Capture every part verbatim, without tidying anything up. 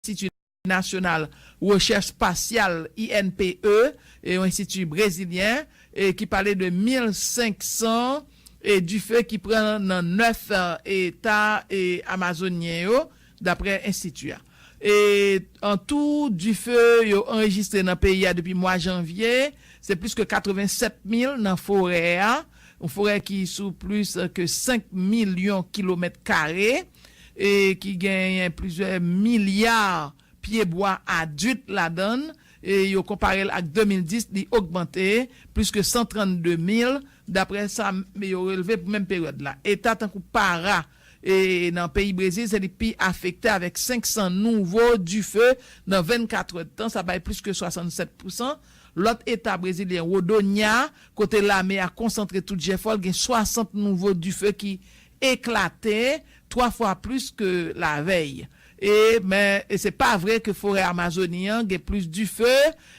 Enstiti Nasyonal Rechèch Espasyal, I N P E, e yon enstiti brezilyen, e ki pale de mil senk san e dife ki pran nan nèf eta e amazonyen yo, dapre enstiti a. E an tou, dife yo anrejistre nan peyi a depi mwa janvye, se plis ke katrevennsèt mil nan forè a, yon forè ki sou plis ke senk milyon kilomèt kare, e ki genyen plizyè milya pyebwa adit ladan l, e yo konpare l ak de mil dis, li ogmante plis ke san trannde mil, dapre sa m- yo relve pou menm peryòd la. Eta tankou Para, e nan peyi Brezil, se li pi afekte avèk senk san nouvo dife nan vennkat èdtan, sa bay plis ke swasannsèt pousan. Lòt eta brezilyen, Rondônia, kote lame a konsantre tout jefò l, gen swasant nouvo dife ki eklate, twa fwa plis ke lavèy. E, men, e se pa vre ke forè Amazoni an gen plis dife,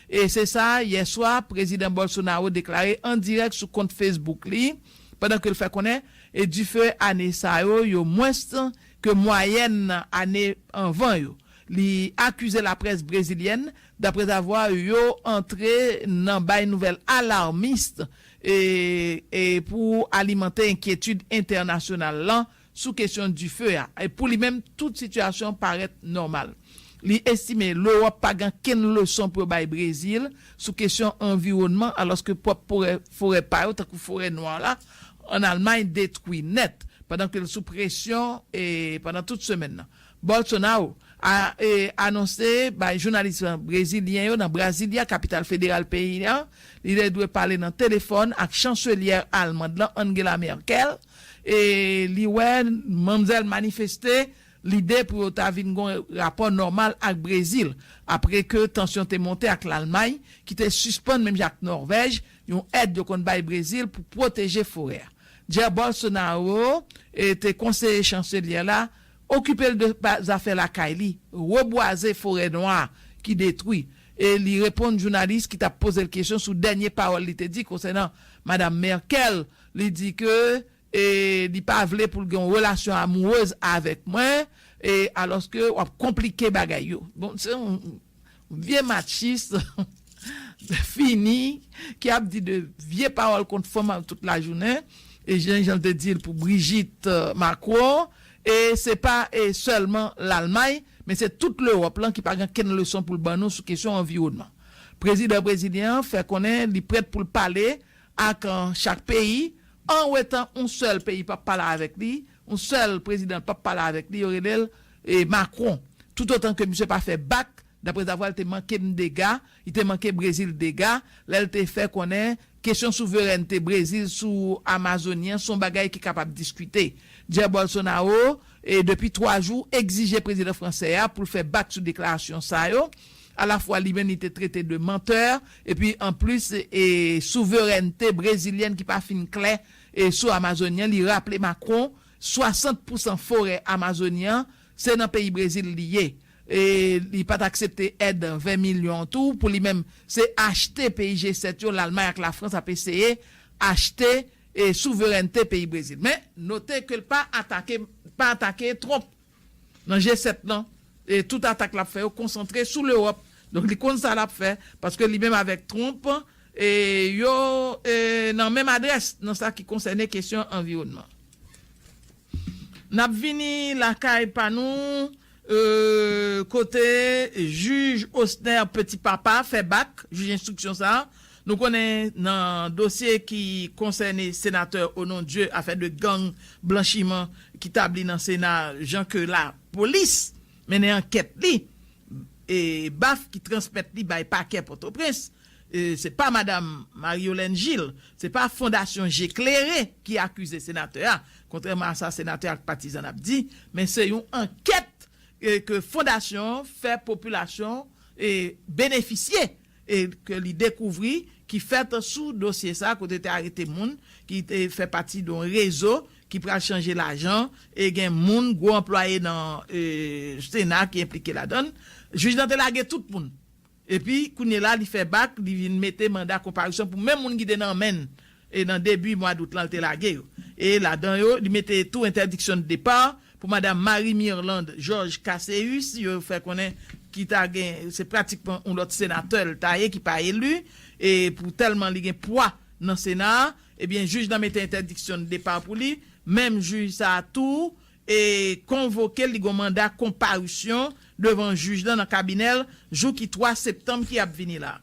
e se sa, yè swa, Prezidan Bolsonaro deklare an dirèk sou kont Facebook li, pandan ke l fè konnen, e dife ane sa yo, yo mwens ke mwayèn ane anvan yo. Li akize laprès brezilyèn, daprezavwa yo antre nan bay nouvèl alarmis, e, e pou alimante enkyetid entènasyonal lan sou kesyon dife a. E pou li menm, tout sitiyasyon parèt nòmal. Li estime Lewòp pa gen kenn leson pou yo bay Brezil sou kesyon anviwònman, alòske pwòp forè, forè pa yo, tankou forè nwa la, ann Almay, detwi nèt, pandan ke l sou presyon e pandan tout semèn nan. Bolsonaro a, e, anonse bay jounalis brezilyen yo nan Brasilia, kapital federal peyi a, li te dwe pale nan telefòn ak chanselyè almand lan, Angela Merkel, e li wè manmzèl manifeste lide pou yo ta vin gon rapò nòmal ak Brezil, apre ke tansyon te monte ak Lalmay, ki te sispann, menm jan ak Nòvèj, yon èd yo konn bay Brezil pou pwoteje forè a. Jair Bolsonaro, e, te konseye chanselyè la okipe l de ba- zafè lakay li, rebwaze forè nwa ki detwi. E li reponn jounalis ki t ap poze l kesyon sou dènye pawòl li te di konsènan Madam Merkel. Li di ke, e, li pa vle pou l gen yon relasyon amourez avèk mwen, e, alòske w ap konplike bagay yo. Bon, se yon vye matchis fini ki ap di de vye pawòl kont fanm tout lajounen. E jan, jan l te di l pou Brigitte, euh, Macron, e se pa, e sèlman Lalmay, men se tout Lewòp lan ki pa gen kenn leson pou l ban nou sou kesyon anviwònman. Prezidan brezilyen an fè konnen li prèt pou l pale ak, euh, chak peyi, an wetan yon sèl peyi p ap pale avèk li, yon sèl prezidan p ap pale avèk li, yo rele l, e, Macron. Toutotan ke misye pa fè bak, daprezavwa l te manke m dega, li te manke Brezil dega, lè l te fè konnen kesyon souverènte Brezil sou Amazoni an se yon bagay ki kapab diskite. Jair Bolsonaro, e, depi twa jou, egzije prezidan fransè a pou l fè bak sou deklarasyon sa yo. Alafwa, li menm, li te trete de mantè, epi anplis, e, souverènte brezilyèn ki pa fin klè, e, sou Amazoni an, li raple Macron, swasant pousan forè Amazoni an, se nan peyi Brezil li ye. E li pa t aksepte èd ven milyon tou. Pou li menm, se achte peyi G sèt yo, Lalmay ak Lafrans ap eseye achte, e, souverènte peyi Brezil. Men, note ke l pa atake, pa atake Trump nan G sèt lan. E tout atak l ap fè yo konsantre sou Lewòp. Donk, li konn sa l ap fè, paske li menm avèk Trump, e yo, e, nan menm adrès nan sa ki konsène kesyon anviwònman. N ap vini lakay pa nou, e, kote jij Osner Petit Papa fè bak, jij enstriksyon sa a. Nou konnen nan dosye ki konsène senatè Onondieu, afè de gang blanchiman ki tabli nan Sena, jan ke lapolis mennen ankèt li, e baf ki transmèt li bay pakè Pòtoprens, e se pa madanm Marie Yolène Gilles, se pa Fondasyon Je Klere ki akize senatè a, kontrèman a sa senatè ak patizan ap di, men se yon ankèt, e, ke fondasyon an fè popilasyon, e, benefisye, e, ke li dekouvri, ki fèt sou dosye sa, kote te arete moun ki te fè pati de yon rezo ki pral chanje lajan, e gen moun, gwo anplwaye nan, e, Sena ki enplike ladan l. Jij lan te lage tout moun. Epi, kounye la, li fè bak, li vin mete manda konparisyon pou menm moun ki te nan men l. E nan debi mwa dout lan, li te lage yo. E ladan yo, li mete tou entèdiksyon de depa pou madan Marie Mirlande Georges Casséus, yo fè konnen ki ta gen, se pratikman yon lòt senatè l ta ye ki pa eli, e pou tèlman li gen pwa nan Sena a, ebyen, jij lan mete entèdiksyon de depa pou li, menm jij sa a tou, e konvoke l, li gen yon manda konparisyon devan jij lan nan kabinè l, jou ki twa septanm ki ap vini la.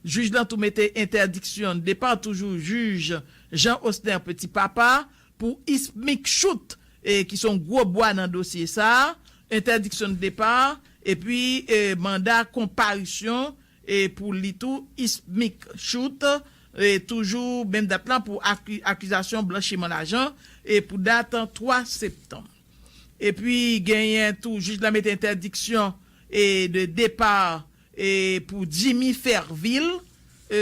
Jij lan tou mete entèdiksyon de depa toujou jij Jean Osner Petit Papa pou Ismic Choute, e, ki se yon gwo bwa nan dosye sa a, entèdiksyon de depa, epi, e, manda konparisyon, e, pou li tou, Ismic Choute, e, toujou menm dat la pou aki-, akizasyon blanchiman lajan, e, pou dat twa septanm. Epi genyen tou, jij la mete entèdiksyon, e, de depa, e, pou Jimmy Fervil, e,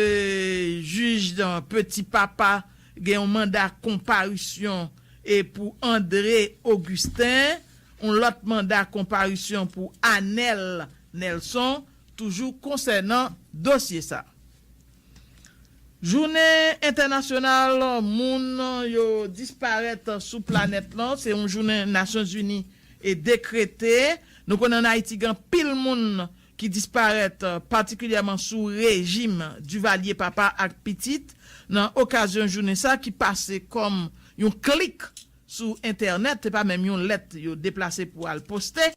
jij Petit Papa gen yon manda konparisyon, e, pou André Augustin, yon lòt manda konparisyon pou Anel Nelson, toujou konsènan dosye sa. Jounen entènasyonal moun yo disparèt sou planèt lan, se yon jounen Nasyonzini e dekrete. Nou konnen ann Ayiti gen anpil moun ki disparèt, patikilyèman sou rejim Duvalier papa ak pitit. Nan okazyon jounen sa ki pase kòm yon klik sou entènèt, se pa menm yon lèt yo deplase pou al poste.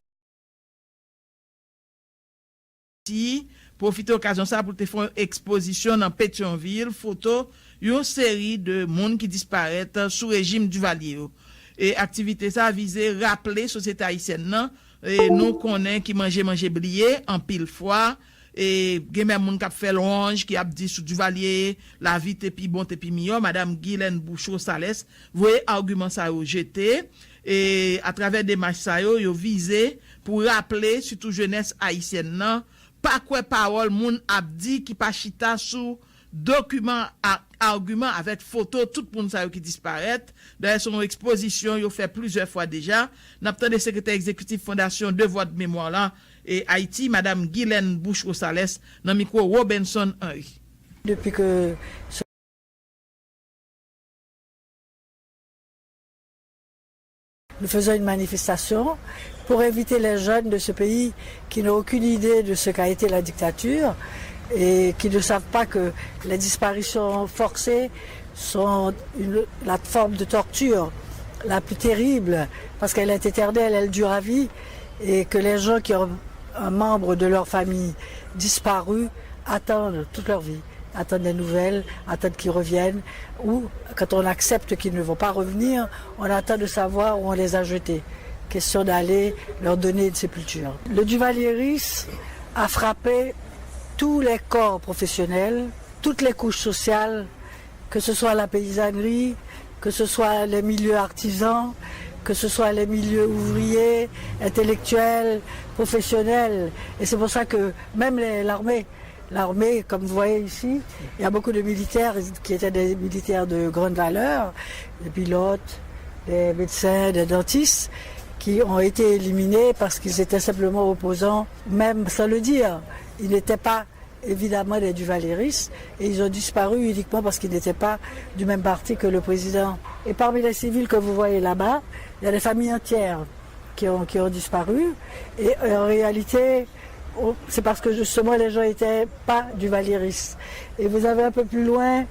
Ti pwofite okazyon sa pou l te fè yon ekspozisyon nan Petyonvil, foto yon seri de moun ki disparèt sou rejim Duvalier yo. E aktivite sa vize raple sosyete ayisyèn nan, e nou konnen ki manje manje bliye anpil fwa, e gen menm moun k ap fè lwanj, ki ap di sou Duvalier, lavi te pi bon, te pi miyò. Madanm Guylaine Bouche Rosales voye agiman sa yo jete, e atravè demach sa yo, yo vize pou raple sitou jenès ayisyèn nan, pa kwè pawòl moun ap di ki pa chita sou dokiman ak agiman avèk foto tout moun sa yo ki disparèt. Dayè, se yon ekspozisyon yo fè plizyè fwa deja. N ap tande sekretè egzekitif Fondasyon Devoir de Mémoire la, e Ayiti, madanm Guylaine Bouche Rosales, nan mikwo Robenson Henry. Depuis que ce- nous faisons une manifestation pour inviter les jeunes de ce pays qui n'ont aucune idée de ce qu'a été la dictature et qui ne savent pas que les disparitions forcées sont une- la forme de torture la plus terrible, parce qu'elle est éternelle, elle dure à vie, et que les gens qui ont un membre de leur famille disparu attendent toute leur vie, attendent des nouvelles, attendent qu'ils reviennent, ou quand on accepte qu'ils ne vont pas revenir, on attend de savoir où on les a jetés. Question d'aller leur donner une sépulture. Le duvalierisme a frappé tous les corps professionnels, toutes les couches sociales, que ce soit la paysannerie, que ce soit les milieux artisans, que ce soit les milieux ouvriers, intellectuels, professionnels. Et c'est pour ça que même les- l'armée, l'armée, comme vous voyez ici, il y a beaucoup de militaires qui étaient des militaires de grande valeur, des pilotes, des médecins, des dentistes, qui ont été éliminés parce qu'ils étaient simplement opposants, même sans le dire. Ils n'étaient pas évidemment des duvalieristes, et ils ont disparu uniquement parce qu'ils n'étaient pas du même parti que le président. Et parmi les civils que vous voyez là-bas, il y a des familles entières qui ont, qui ont disparu, et en réalité, c'est parce que justement les gens n'étaient pas duvalieristes. Et vous avez un peu plus loin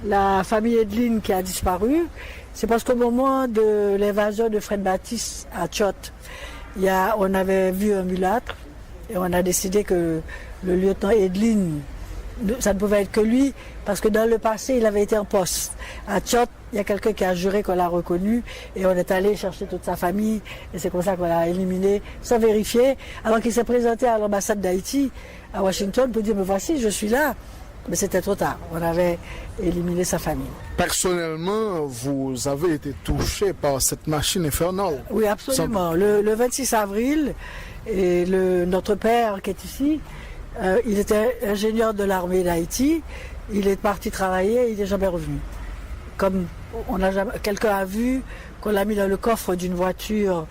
la famille Edline qui a disparu. C'est parce qu'au moment de l'invasion de Fred Baptiste à Tchot, il y a, on avait vu un mulâtre, et on a décidé que le lieutenant Edline, ça ne pouvait être que lui, parce que dans le passé, il avait été en poste. À Tchot, il y a quelqu'un qui a juré qu'on l'a reconnu, et on est allé chercher toute sa famille, et c'est comme ça qu'on l'a éliminé, sans vérifier, alors qu'il s'est présenté à l'ambassade d'Haïti, à Washington, pour dire, me voici, je suis là. Mais c'était trop tard. On avait éliminé sa famille. Personnellement, vous avez été touché par cette machine infernale. Oui, absolument. Le, le vingt-six avril, et le, notre père qui est ici, euh, il était ingénieur de l'armée d'Haïti. Il est parti travailler, il n'est jamais revenu. Comme on n'a jamais, quelqu'un a vu Qu'on l'a mis dans le coffre d'une voiture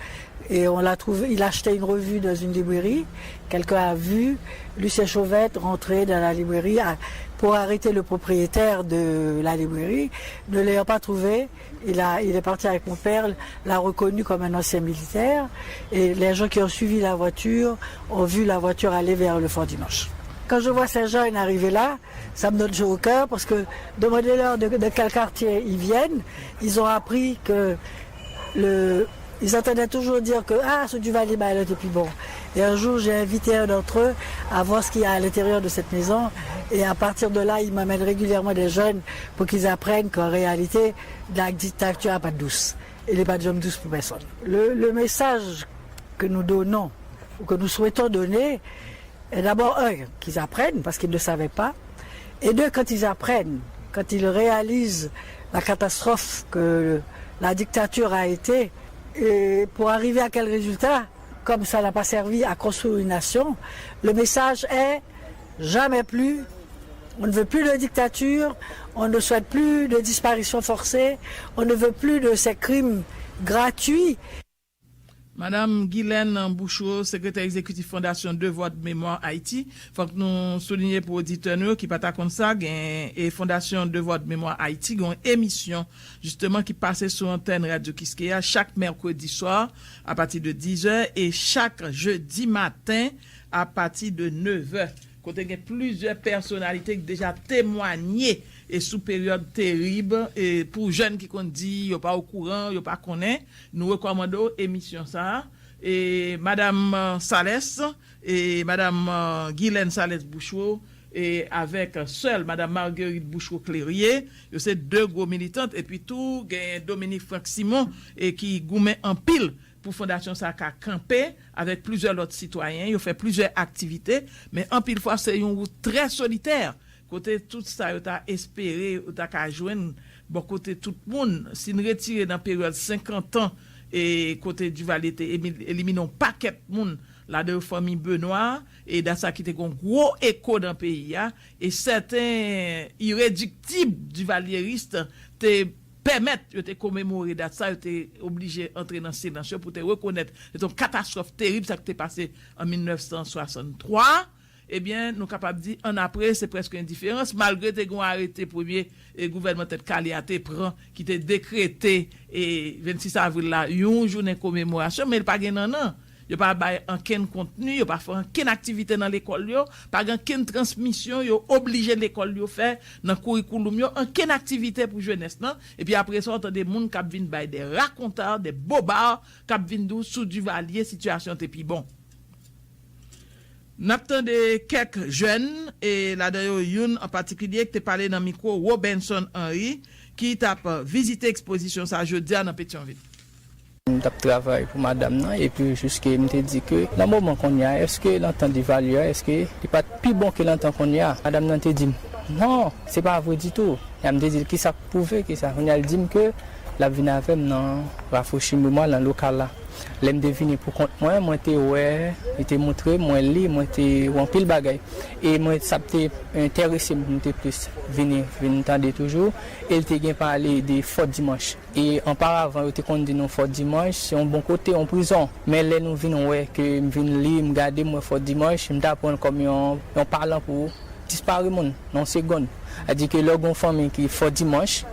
et on l'a trouvé, il achetait une revue dans une librairie. Quelqu'un a vu Lucien Chauvet rentrer dans la librairie à- pour arrêter le propriétaire de la librairie. Ne l'ayant pas trouvé, il a, il est parti avec mon père, l'a reconnu comme un ancien militaire. Et les gens qui ont suivi la voiture ont vu la voiture aller vers le Fort Dimanche. Quand je vois ces jeunes arriver là, ça me donne chaud au cœur parce que demandez-leur de, de quel quartier ils viennent. Ils ont appris que le, ils entendaient toujours dire que ah, sous Duvalier, bagay la te pi bon. Et un jour, j'ai invité un d'entre eux à voir ce qu'il y a à l'intérieur de cette maison. Et à partir de là, ils m'amènent régulièrement des jeunes pour qu'ils apprennent qu'en réalité, la dictature n'est pas douce. Elle n'est pas de douce pour personne. Le, le message que nous donnons ou que nous souhaitons donner, et d'abord, un, qu'ils apprennent, parce qu'ils ne savaient pas. Et deux, quand ils apprennent, quand ils réalisent la catastrophe que la dictature a été, et pour arriver à quel résultat, comme ça n'a pas servi à construire une nation, le message est jamais plus, on ne veut plus de dictature, on ne souhaite plus de disparition forcée, on ne veut plus de ces crimes gratuits. Madanm Guylaine Bouchereau, sekretè egzekitif Fondasyon Devoir de Mémoire Haïti. Fòk nou soulinye pou oditè nou yo ki pa ta konn sa, gen e Fondasyon Devoir de Mémoire Haïti gen yon emisyon jisteman ki pase sou antèn Radyo Kiskeya chak mèkredi swa apati de dizè e chak jedi maten apati de nevè. Kote gen plizyè pèsonalite ki deja temwanye e sou peryòd terib e pou jèn ki konn di yo pa okouran, yo pa konnen, nou rekòmande w emisyon sa a. E Madanm Sales, e Madanm Guylaine Sales Bouchereau, e avèk sè l, Madanm Marguerite Bouchereau Clérier, yo se de gwo militant, epi tou gen Dominique Franck Simon e ki goumen anpil pou fondasyon sa ka kanpe avèk plizyè lòt sitwayen, yo fè plizyè aktivite, men anpil fwa se yon wout trè solitè, kote tout sa yo ta espere yo ta ka jwenn bò kote tout moun, si n retire nan peryòd senkant an e kote Duvalier te emi- elimine yon pakèt moun, ladan yo fanmi Benoît, e dat sa ki te gen yon gwo eko nan peyi a, e sèten irediktib divalyeris te pèmèt yo te komemore dat sa, yo te oblije antre nan silans yo pou te rekonèt se te yon katastwòf terib sa ki te pase an mil nèf san swasann twa. Ebyen, nou kapab di annapre se prèske endiferans, malgre te gen yon arete premye e gouvènman Tèt Kale a te pran ki te dekrete e vennsis avril la yon jounen komemorasyon, men li pa gen nannan. Yo pa bay ankenn kontni, yo pa fè ankenn aktivite nan lekòl yo, pa gen ankenn transmisyon yo oblije lekòl yo fè nan kourikouloum yo, ankenn aktivite pou jenès lan. Epi apre sa, w tande moun k ap vin bay de rakonta, de boba, k ap vin di w sou Divalye sitiyasyon te pi bon. N ap tande kèk jèn, e ladan yo youn an patikilye ki te pale nan mikwo Robenson Henry, ki t ap vizite ekspozisyon sa jodi a nan Petyonvil. M t ap travay pou madanm nan, epi jiske m te di ke nan moman kounye a, èske nan tan Divalye a, èske li pa t pi bon ke nan tan kounye a? Madanm nan te di m, non, se pa vre ditou. E m te di l, kisa k pwouve ke sa? Kounye a, l di m ke l ap vin avè m nan rafrechi memwa nan lokal la. Lè m te vini pou kont mwen, mwen te wè, li te montre mwen li, mwen te wè anpil bagay. E mwen, sa te enterese m pou m te plis vini, vin tande toujou. E l te gen pale de Fò Dimanch. E anparavan, yo te konn di nou Fò Dimanch, se yon bon kote, yon prizon. Men lè nou vin wè ke m vin li, m gade, m wè Fò Dimanch, m ta pran l kòm yon, yon palan pou dispare moun nan yon segonn. Sa di ke lè w gen yon fanmi ki Fò Dimanch,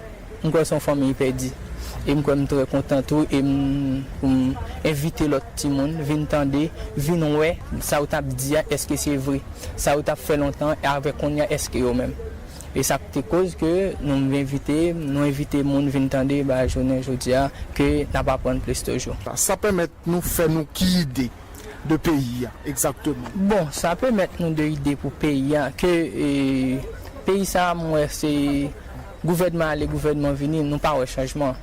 m kwè se yon fanmi ki pèdi. E m kwè m trè kontan tou, e m, pou m envite lòt timoun, vin tande, vin wè, sa yo t ap di a, èske se vre? Sa yo t ap fè lontan, e avèk kounye a, èske yo menm? E sa k te koz ke nou envite, nou envite moun vin tande ba jounen jodi a ke n ap aprann plis toujou. Sa pèmèt nou fè nou ki ide de peyi a egzakteman? Bon, sa pèmèt nou de ide pou peyi a ke e, peyi sa a m wè se gouvènman ale gouvènman vini, nou pa wè chanjman.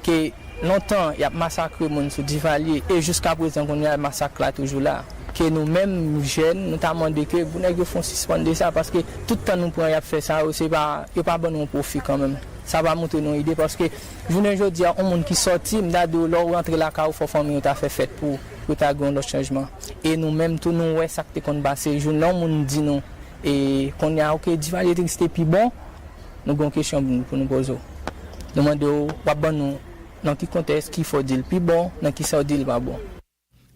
Ke lontan y ap masakre moun sou Divalye e jiskaprezan kounye a masak la toujou la. Ke nou menm jèn, nou ta mande ke pou nèg yo fè yon sispann de sa, paske tout tan nou pran y ap fè sa yo, se pa, yo pa ban nou yon pwofi kanmenm. Sa pa montre nou ide, paske jounen jodi a, yon moun ki sòti, m ta di w, lè w rantre lakay ou, fò fanmi w ta fè fèt pou, pou ta gen yon lòt chanjman. E nou menm tou, nou wè sa k te konn pase, jounen yon moun di nou, e kounye a, oke, Divalye te pi bon, nou gen yon kesyon pou nou, pou nou poze w. Nou mande w, w ap ban nou Nan ki kontèks ki fè w di l pi bon, nan ki sa w di l pa bon.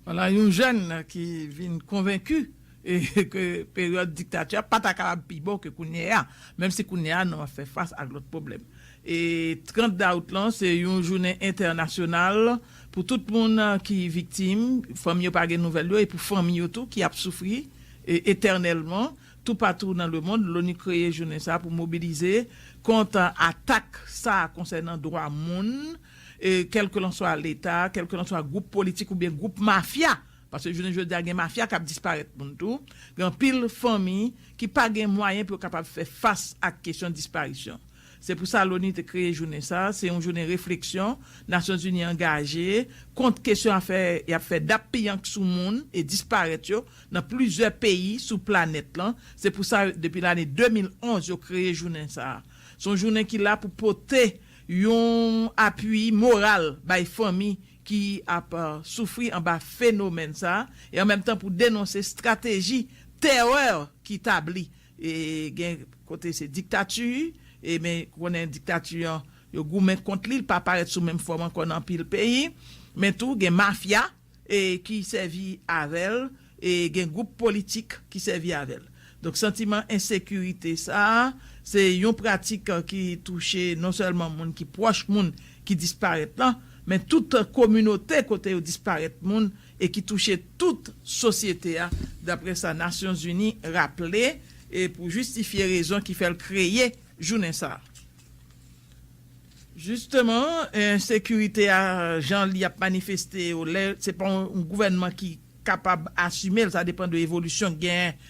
Vwala yon jèn ki vin konvenki e ke peryòd diktati a pa ta kapab pi bon ke kounye a, menm si kounye a nou ap fè fas ak lòt pwoblèm. E trant dawout lan se yon jounen entènasyonal pou tout moun ki viktim, fanmi yo pa gen nouvèl yo e pou fanmi yo tou ki ap soufri e etènèlman toupatou nan lemonn. Loni kreye jounen sa pou mobilize kont atak sa konsènan dwa moun, e kèlkelanswa leta, kèlkelanswa gwoup politik oubyen gwoup mafya, paske jounen jodi a gen mafya k ap disparèt moun tou, gen anpil fanmi ki pa gen mwayen pou yo kapab fè fas ak kesyon disparisyon. Se pou sa loni te kreye jounen sa, se yon jounen refleksyon, Nasyonzini angaje kont kesyon afè y ap fè dap piyank sou moun e disparèt yo nan plizyè peyi sou planèt lan. Se pou sa depi lane de mil onz yo kreye jounen sa. Se yon jounen ki la pou pote yon apui moral bay fanmi ki ap soufri anba fenomèn sa e an menm tan pou denonse estrateji tèrè ki tabli. E gen kote se diktati, e men konnen diktati an yo goumen kont li, li pa parèt sou menm fòm ankò nan anpil peyi, men tou gen mafya e ki sèvi avè l, e gen gwoup politik ki sèvi avè l. Donk santiman ensekirite sa a, se yon pratik ki touche non sèlman moun ki pwòch moun ki disparèt lan, men tout kominote kote yo disparèt moun e ki touche tout sosyete a, daprè sa Nasyonzini raple e pou jistifye rezon ki fè l kreye jounen sa a. Jisteman, ensekirite a jan li ap manifeste yo lè se pa yon gouvènman ki kapab asime l, sa depann de evolisyon k genyen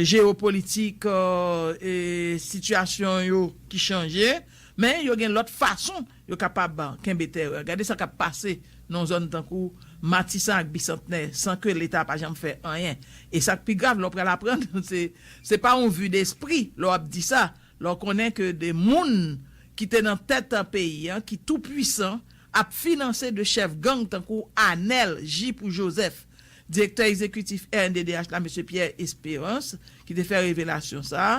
jewopolitik, sitiyasyon yo ki chanje, men yo gen lòt fason yo kapab kenbe tèrè. Gade sa k ap pase nan yon zòn tankou Matisan ak Bisantnè san ke Leta pa janm fè anyen. E sa k pi grav lè w pral aprann se se pa yon vi despri lè w ap di sa, lè w konnen ke de moun ki te nan tèt peyi an ki tou pwisan ap finanse de chèf gang tankou Anèl, J pou Jozèf. Direktè egzekitif R N D D H la, mesye Pierre Espérance, ki te fè revelasyon sa a,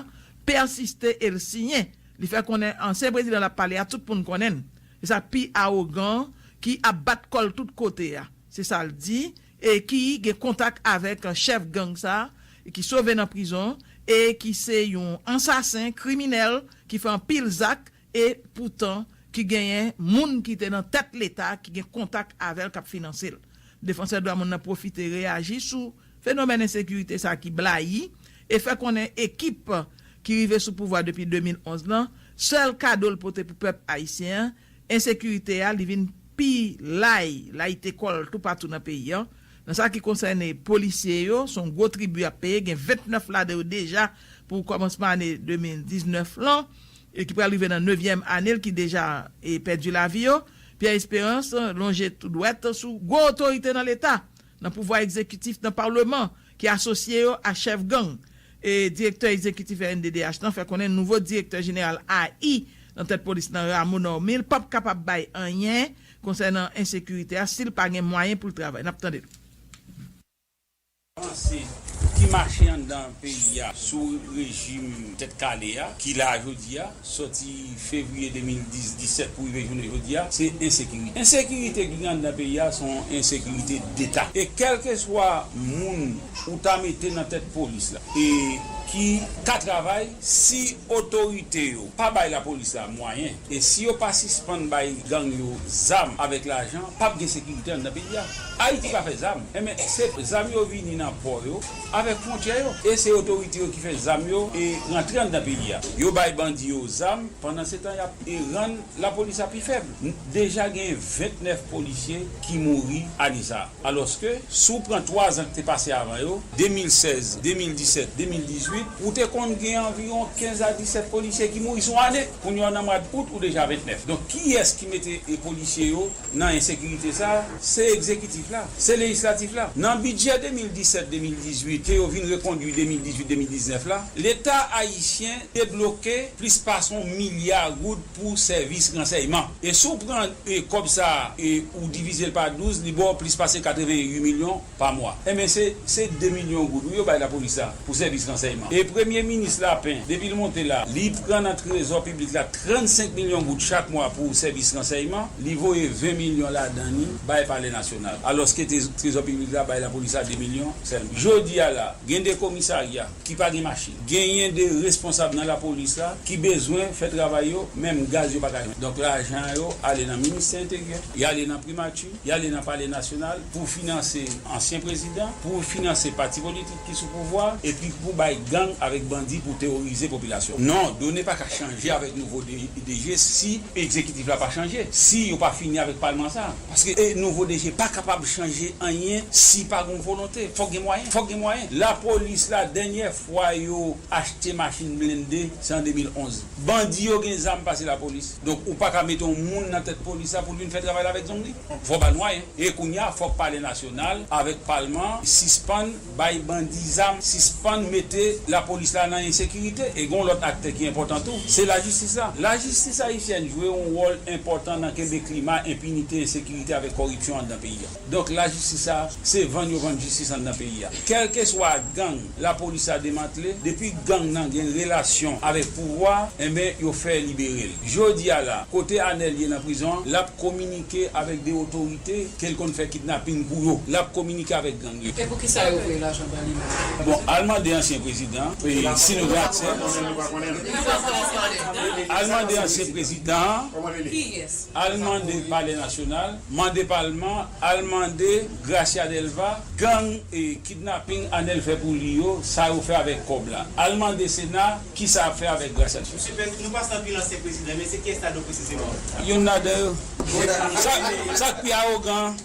pèsiste e l siyen. Li fè konnen ansyen prezidan l ap pale a, tout moun konnen l. E sa k pi awogan, ki ap bat kò l tout kote a. Se sa l di, e ki gen kontak avèk chèf gang sa a, ki sove nan prizon, e ki se yon ansasen, kriminèl, ki fè anpil zak, e poutan ki genyen moun ki te nan tèt Leta ki gen kontak avè l k ap finanse l. Defansè dwa moun nan pwofite reyaji sou fenomèn ensekirite sa ki blayi e fè konnen ekip ki rive sou pouvwa depi de mil onz lan, sèl kado l pote pou pèp ayisyen an, ensekirite a li vin pi lay, layite kò l toupatou nan peyi an. Nan sa ki konsène polisye yo, se yon gwo tribi y ap peye, gen vennèf ladan yo deja pou kòmansman ane de mil diznèf lan, e ki pral rive nan nevyèm ane l ki deja e pèdi lavi yo. Pierre Espérance lonje tou dwèt sou gwo otorite nan Leta, nan pouvwa egzekitif, nan palman, ki asosye yo a chèf gang. E direktè egzekitif R N D D H lan fè konnen nouvo direktè jeneral A I nan tèt polis lan, Rameau Normil, p ap kapab bay anyen konsènan ensekirite a si l pa gen mwayen pou l travay. N ap tande l. Avanse ki mache anndan peyi a sou rejim tèt kale a, ki la jodi a, sòti fevriye de mil dis, disèt pou rive jounen jodi a, se ensekirite. Ensekirite ki gen anndan peyi a se yon ensekirite deta. E kèlkeswa moun ou ta mete nan tèt polis la e ki ka travay, si otorite yo pa bay lapolis la mwayen, e si yo pa sispann bay gang yo zam avèk lajan, p ap gen sekirite anndan peyi a. Ayiti pa fè zam. Enben, se zam yo vini nan pò yo, avèk fwontyè yo. E se otorite yo ki fè zam yo e rantre anndan peyi a. Yo bay bandi yo zam, pandan se tan y ap e rann lapolis la pi fèb. Deja gen vennèf polisye ki mouri ane sa a. Alòske, si w pran twa zan ki te pase avan yo, de mil sèz, de mil disèt, de mil dizuit, ou te konn gen anviwon kenz a disèt polisye ki mouri sou ane. Kounye a nan mwa out, ou deja vennèf. Donk, kiyès ki mete e polisye yo nan ensekirite sa a? Se egzekitif la, se lejislatif la. Nan bidjè de mil disèt, de mil dizuit, ke yo vin rekondui de mil dizuit de mil diznèf la, Leta ayisyen debloke plis pase yon milya goud pou sèvis ransèyman. E si w pran e, kòb sa a e ou divize l pa douz, li ba w plis pase katreven uit milyon pa mwa. Enben, se se de milyon goud wi yo bay lapolis la pou sèvis ransèyman. E premye minis Lapen, depi l monte la, li pran nan trezò piblik la trannsenk milyon goud chak mwa pou sèvis ransèyman, li voye ven milyon ladan li bay Palè Nasyonal. Alòske te- trezò piblik la bay lapolis la de milyon sèlman. Jodi a la, gen de komisarya ki pa gen machin. Genyen de responsab nan lapolis la ki bezwen fè travay yo, menm gaz yo pa ka jwenn. Donk, lajan yo ale nan ministè enteryè, y ale nan primati, y ale nan Palè Nasyonal pou finanse ansyen prezidan, pou finanse pati politik ki sou pouvwa, epi pou bay gang avèk bandi pou teworize popilasyon. Non, done pa ka chanje avèk nouvo D G si egzekitif la pa chanje, si yo pa fini avèk palman sa. Paske e, nouvo D G pa kapab chanje anyen si pa gen volonte. Fòk gen mwayen, fòk gen mwayen. Lapolis la, dènyè fwa yo achte machin blende, se an de mil onz. Bandi yo gen zam pase lapolis. Donk, ou pa ka mete yon moun nan tèt polis la pou l vin fè travay la avèk zong li. Fò ba l mwayen. E kounye a, fòk Palè Nasyonal avèk Palman sispann bay bandi zam, sispann mete lapolis la nan ensekirite. E gen yon lòt aktè ki enpòtan tou, se lajistis la. Lajistis ayisyèn jwe yon wòl enpòtan nan kenbe klima enpinite, ensekirite avèk kòripsyon anndan peyi a. Donk, lajistis sa, se vann yo vann jistis anndan peyi a. Kèlkeswa gang lapolis la demantle, depi gang nan gen relasyon avèk pouvwa, enben, yo fè libere l. Jodi a la, kote Anèl ye nan prizon an, l ap kominike avèk de otorite ke l konn fè kidnaping pou yo. L ap kominike avèk gang yo. E poukisa yo voye lajan ba li menm? Bon, al mande ansyen prezidan, e, si nou gen aksè. Al mande ansyen prezidan an, al mande Palè Nasyonal, mande Palman, al mande Gracia Delva, gang e kidnaping Anèl fè pou li yo, sa yo fè avèk kòb la. Al mande Sena, kisa y ap fè avèk Gracia Delva. Mesye Pèn, nou pase anpil ansyen prezidan, men se kiyès ladan yo presizeman? Youn ladan yo. Sa, sa k pi awogan.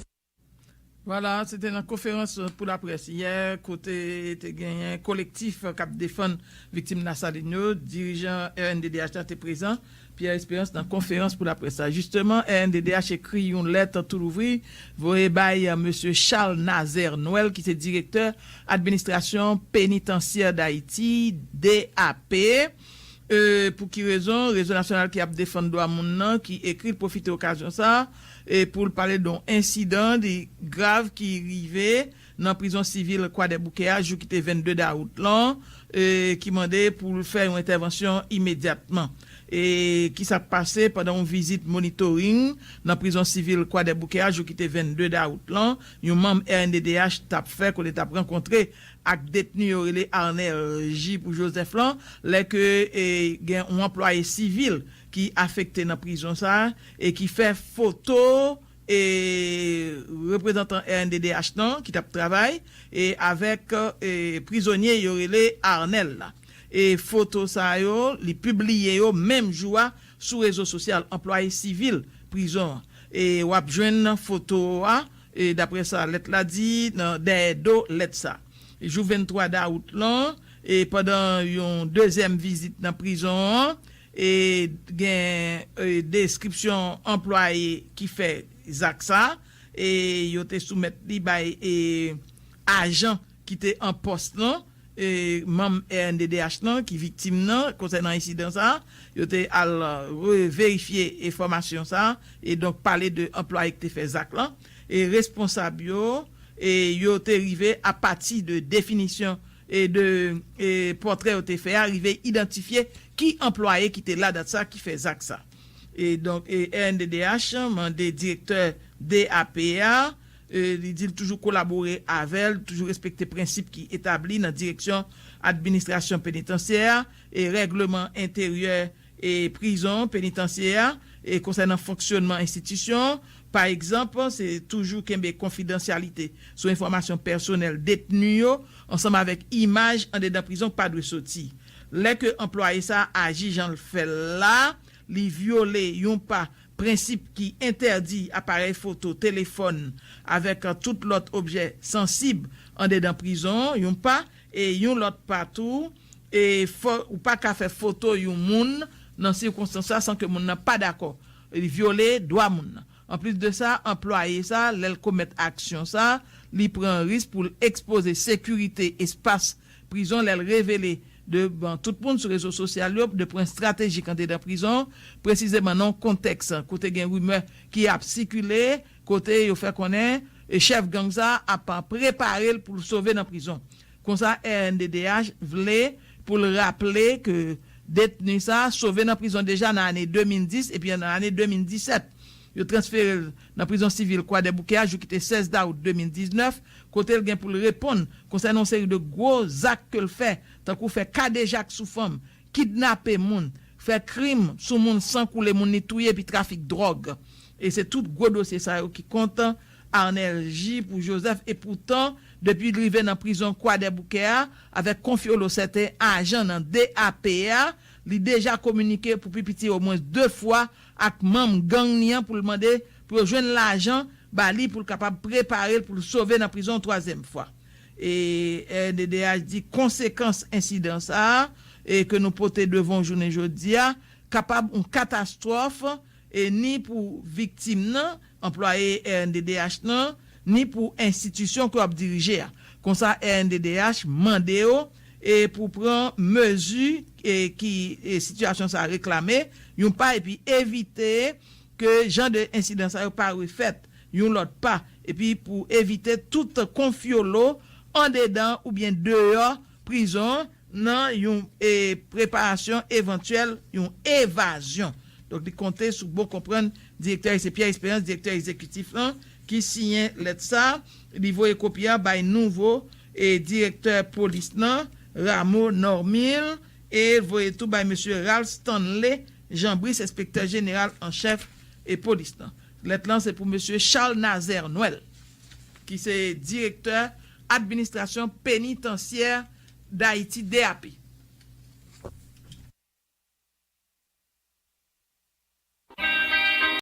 Vwala, se te nan konferans pou laprès yè, kote te genyen kolektif k ap defann viktim Lasalin yo, dirijan R N D D H la te prezan, Pierre Espérance nan konferans pou laprès la. Jisteman, R N D D H ekri yon lèt tou louvri, voye bay, euh, mesye Charles Nazaire Noël, ki se direktè administrasyon penitansyè Dayiti, D A P. Euh, pou ki rezon? Rezo Nasyonal ki ap defann dwa moun nan, ki ekri l, pwofite okazyon sa a, e pou l pale de yon ensidan li grav ki rive nan prizon sivil Kwadèboukè a, jou ki te vennde dawout lan, e ki mande pou l fè yon entèvansyon imedyatman. E kisa k pase pandan yon vizit monitoring nan prizon sivil Kwadèboukè a, jou ki te vennde dawout lan, yon manm R N D D H t ap fè, kote l t ap rankontre ak detni yo rele Arnel J pou Joseph lan, lè ke, e, gen yon anplwaye sivil ki afekte nan prizon sa a e ki fè foto, e, reprezantan R N D D H lan ki t ap travay, e, avèk, e, prizonye yo rele Arnel la. E foto sa yo, li pibliye yo menm jou a sou rezo sosyal anplwaye sivil prizon an. E w ap jwenn foto a, e, daprè sa lèt la di, nan dèyè do lèt sa. Jou venntwa dawout lan, e pandan yon dezyèm vizit nan prizon an, e gen, e, deskripsyon anplwaye ki fè zak sa, e yo te soumèt li bay, e, ajan ki te an pòs lan, e, manm R N D D H lan, ki viktim nan, konsènan ensidan sa, yo te al reverifye enfòmasyon sa, e donk pale de anplwaye ki te fè zak lan, e responsab yo, e yo te rive apati de definisyon e de, e pòtrè yo te fè a, rive idantifye ki anplwaye ki te la dat sa, ki fè zak sa. E donk, e R N D D H mande direktè D A P a, e, li di l toujou kolabore avè l, toujou respekte prensip ki etabli nan direksyon administrasyon penitansyè a, e règleman enteryè e prizon, penitansyè a, e konsènan fonksyonman enstitisyon, pa egzanp, se toujou kenbe konfidansyalite sou enfòmasyon pèsonèl detni yo, ansanm avèk imaj andedan prizon k pa dwe soti. Lè ke anplwaye sa a aji jan l fè l la, li vyole yon pa prensip ki entèdi aparèy foto, telefòn, avèk tout lòt objè sansib andedan prizon, yon pa, e yon lòt pa tou, e fò, ou pa ka fè foto yon moun nan sikonstans sa san ke moun nan pa dakò. Li vyole dwa moun nan. Anplis de sa, anplwaye sa, lè l komèt aksyon sa, li pran risk pou l ekspoze sekirite espas prizon lè l revele devan tout moun sou rezo sosyal yo de pwen estratejik andedan prizon, presizeman nan yon kontèks kote gen rimè ki ap sikile, kote yo fè konnen e chèf gang sa ap prepare l pou l sove nan prizon. Konsa, R N D D H vle pou l raple ke detni sa sove nan prizon deja nan ane de mil dis epi nan ane de mil disèt. Yo transfere l nan prizon sivil Kwadèboukè a jou ki te sèz dawout de mil diznèf, kote l gen pou l reponn konsènan yon seri de gwo zak ke l fè, tankou fè kadejak sou fanm, kidnape moun, fè krim sou moun san koule moun, li touye epi trafik dwòg. E se tout gwo dosye sa yo ki kont Arnel J. pou Joseph. Epoutan, depi l rive nan prizon Kwadèboukè a, avèk konfyolo sèten ajan nan D A P a, li deja kominike pou pi piti omwen de fwa ak manm gang li an pou l mande pou yo jwenn lajan ba li pou l kapab prepare l pou l sove nan prizon yon twazyèm fwa. E R N D D H di konsekans ensidan sa a e ke nou pote devan w jounen jodi a kapab yon katastwòf e ni pou viktim nan, anplwaye R N D D H nan, ni pou enstitisyon ke w ap dirije a. Konsa, R N D D H mande yo e pou pran mezi e ki e sitiyasyon sa a reklame, yon pa epi evite ke jan de ensidan sa yo pa refèt yon lòt pa, epi pou evite tout konfyolo andedan oubyen deyò prizon nan yon e, preparasyon evantyèl yon evazyon. Donk, li konte sou bon konprann direktè, se Pierre Espérance, direktè egzekitif lan, ki siyen lèt sa. Li voye kopi a bay nouvo e, direktè polis lan, Rameau Normil, e voye tou bay mesye Ralph Stanley Jean Brice, enspektè jeneral an chèf e polis lan. Lèt lan se pou mesye Charles Nazaire Noël, ki se direktè administrasyon penitansyè Dayiti, D A P.